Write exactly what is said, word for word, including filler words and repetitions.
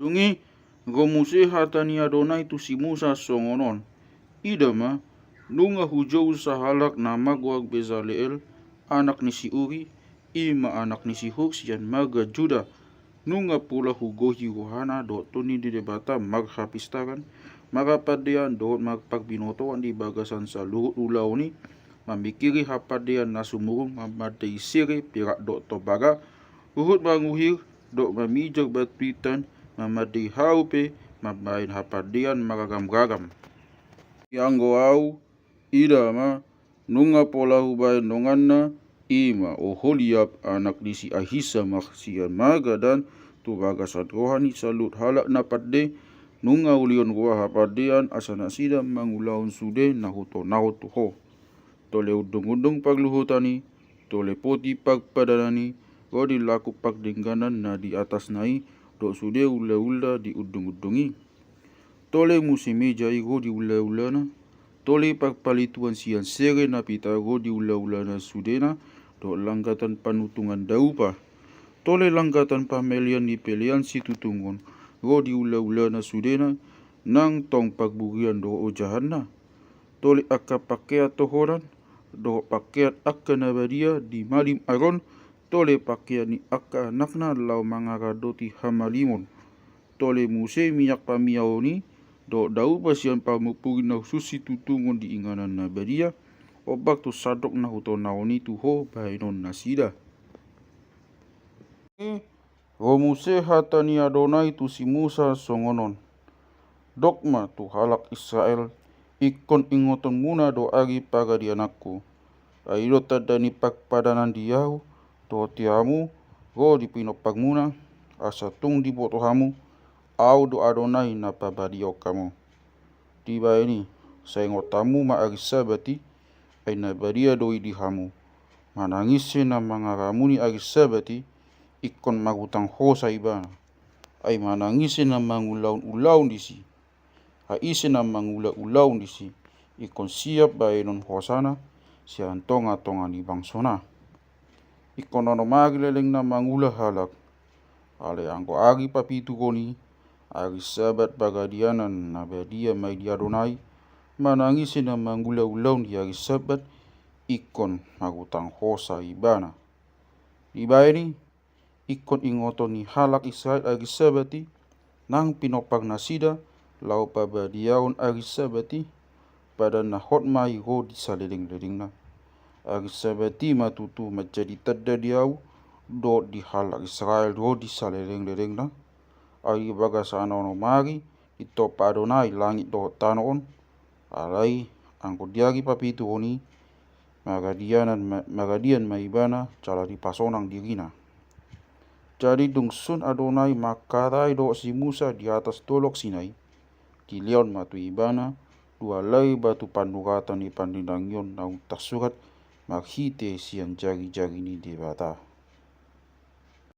Dung i, ro muse hata ni Adonai tu si Musa songon on: Ida ma, nunga hujou sahalak na margoar Bezaleel, anak ni si Uri, i ma anak ni si Hur sian marga Juda. Nunga pola hugohi rohana dohot tondi ni Debata marhapistaran, marhapandean dohot marparbinotoan di bagasan saluhut ulaon i, mamingkiri hapandean na sumurung, mamandei sere, perak dohot tobaga, huhut manguhir dohot mamijor batu intan, mamandei hau pe mambahen hapandean marragam-ragam. Ianggo au, ida ma, nunga pola hubahen donganna, i ma Oholiab anak ni si Ahisamak sian marga Dan, tu bagasan roha ni saluhut halak na pande, nunga hulehon roha hapandean asa nasida mangulahon sude na hutonahon tu ho. Tole undung-undung parluhutan i, tole poti parpadanan i, ro di laku pardengganan na di atasna i, dohot sude ulaula di undung-undung i. Tole muse meja i ro di ulaulana, tole parpalituan sian sere na pita ro di ulaulana sudena, dohot langgatan panutungan daupa. Tole langgatan pamelean ni pelean situtungon ro di ulaulana sudena, nang tong parburian dohot ojahanna. Tole angka pakean tohonan, dohot pakean angka na badia di malim Aron, tole pakean ni angka anakna laho mangaradoti hamalimon. Tole muse minyak pamiaon i, dohot daupa sian parmurpuri na hushus situtungon di inganan na badia, ombar tu sandok na hutonahon i tu ho bahenonnasida. Ro muse hata ni Adonai tu si Musa songon on: Dok ma tu halak Israel: Ingkon ingotonmuna do ari paradiananku. Ai i do tanda ni parpadanan di ahu dohot di hamu, ro di pinomparmuna, asa tung diboto hamu, ahu do Adonai na pabadiaon hamu. Dibahen i, sai ingot hamu ma ari Sabat i, ai na badia do i di hamu. Manang ise na mangaramuni ari Sabat i, ingkon marhutang hosa ibana. Ai manang ise na mangulahon ulaon disi, ai ise na mangula ulaon disi, ingkon siap bahenon hosana sian tonga-tonga ni bangsona. Ingkon onom ari lelengna mangula halak. Alai anggo ari papituhon i, ari Sabat paradianan na badia ma i di Adonai, manang ise na mangula ulaon di ari Sabat, ingkon marhutang hosa ibana. Dibahen i, ingkon ingoton ni halak Israel ari Sabat i, nang pinomparnasida, laho pabadiaon ari Sabat i, padan na hot ma i ro di saleleng-lelengna. Ari Sabat i ma tutu manjadi tanda di ahu dohot di halak Israel ro di saleleng-lelengna. Ai di bagasan onom ari ditompa Adonai langit dohot tano on. Alai anggo di ari papituhon i, maradianan ma, maradian ma ibana jala dipasonang dirina. Jadi dung sun Adonai mangkatai dohot si Musa di atas dolok Sinai, dilehon ma tu ibana dua alai batu panuratan ni pandirangion naung tarsurat marhite sian jari-jari ni Debata.